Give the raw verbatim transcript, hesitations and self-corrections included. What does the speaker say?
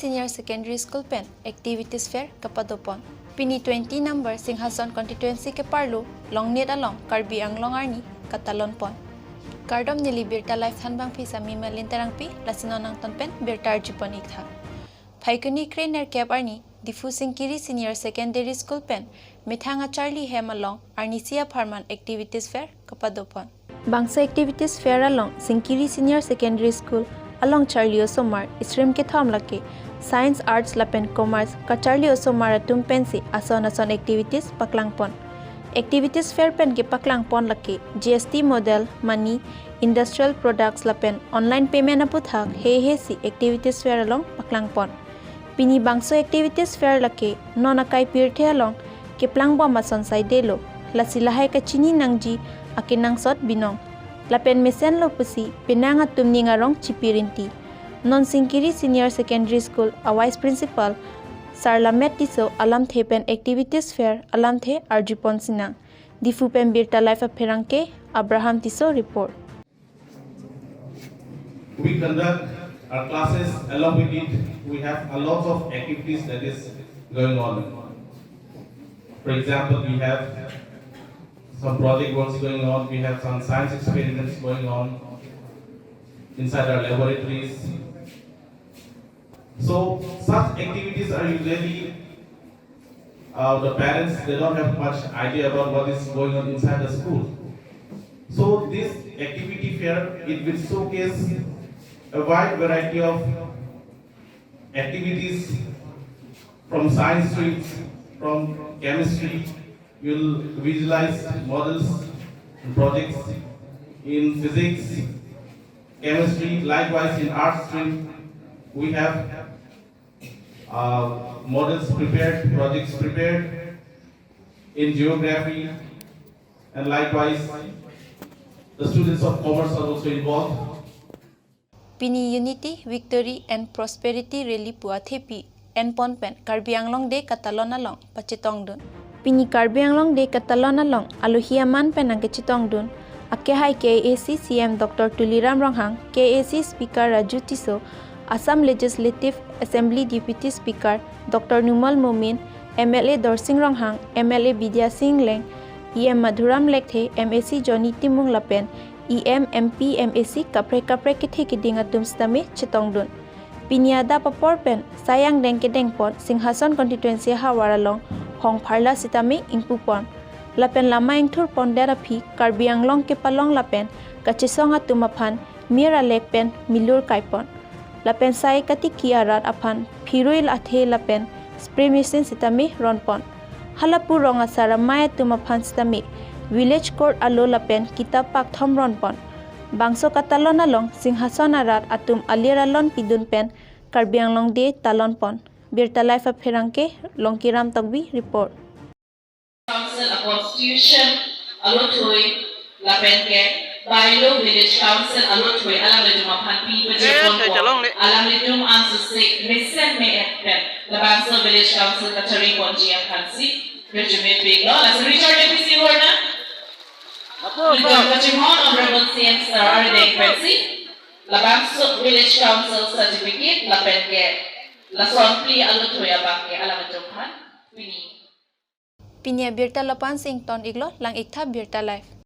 Senior Secondary School pen activities fair kapadopon. Pini twenty number Singhason constituency keparlo Longnit along Karbi Anglong arni katalonpon. Kardom neli Birta Live thanbangpi Sami Malin Terangpi, lasi non nangton pen birta arjupon iktha. Phaikuni krenerkep arni Diphu Singkiri Senior Secondary School pen methang acharli hem along arnisi apharman activities fair kapadopon. Bangso activities fair along Singkiri Senior Secondary School along charli osomar isrim kethom lake Science, Arts lapen Commerce kacharli osomar atum pensi ason ason activities paklangpon. Activities fair pen kepaklangpon lake G S T model, money, industrial products lapen online payment aputhak heihei si activities fair along paklangpon. Pini bangso activities fair lake non akai pirthe along keplangbom ason saidelo, lasi lahai kachini nangji akenangsot binong. Lapen mesenlo pusi penang atum ning arong chipirinti. Non Singkiri Senior Secondary School a Vice Principal Sar Lamet Tisso alamthe pen activities fair alamthe arjupon sinang. Diphu pen Birta Live apherangke Abraham Tisso report. We conduct our classes. Along with it, we have a lot of activities that is going on. For example, we have some project works going on, we have some science experiments going on inside our laboratories. So such activities are usually, uh, the parents, they don't have much idea about what is going on inside the school. So this activity fair, it will showcase a wide variety of activities from science streams, from chemistry. You'll visualize models and projects in physics, chemistry. Likewise, in art stream, we have, uh, models prepared, projects prepared in geography, and likewise, the students of commerce are also involved. Pini Unity, Victory and Prosperity Rally pu athepi enpon pen Karbi Anglong Day katalon along pachetongdun. Pini Karbi Anglong Day katalon along alohi aman pen nangkechetongdun akehai K A A C C M Doctor Tuliram Ronghang, K A A C Speaker Raju Tisso, Assam Legislative Assembly Deputy Speaker Doctor Numal Momin, M L A Dorsing Ronghang, M L A Bidya Sing Engleng, E M Madhuram Lekthe, M A C Johnny Timung lapen E M, M P, M A C kaprek kaprek kethe keding atum sitame chetongdun. Pini adap apor pen sai angdeng kedengpon Singhason constituency ahavar along hong pharla sitame ingpupon. Lapen lama ingthurpondet aphi Karbi Anglong kepalong lapen kachesong atum aphan mir alek pen milur kaipon. Lapen sai katiki arat aphan phirui athe lapen spray machine sitame ronpon. Halapu rong asar amei atum aphan sitame village court alo lapen kitap pakthom ronpon. Bangso katalon along Singhason arat atum alir alon pidun pen Karbi Anglong Day talonpon. Birta Live apherangke Longkiram Tokbi report. Council a constitution alothui lapen ke bylaw village council alothui alanglitum aphan pi pachekon po. Alanglitum ansose mesen me-et pen labangso village council kachariponji aphansi rejume pik lo. Lasi Richard A P C Horna. Itum kachimon Honorable C M Sir arideng pensi labangso village council certificate lapen ke lason phli alothui abang ke alanglitum aphan pini. Pini abirta lapu-an si ington iklo, lang iktha Birta Live.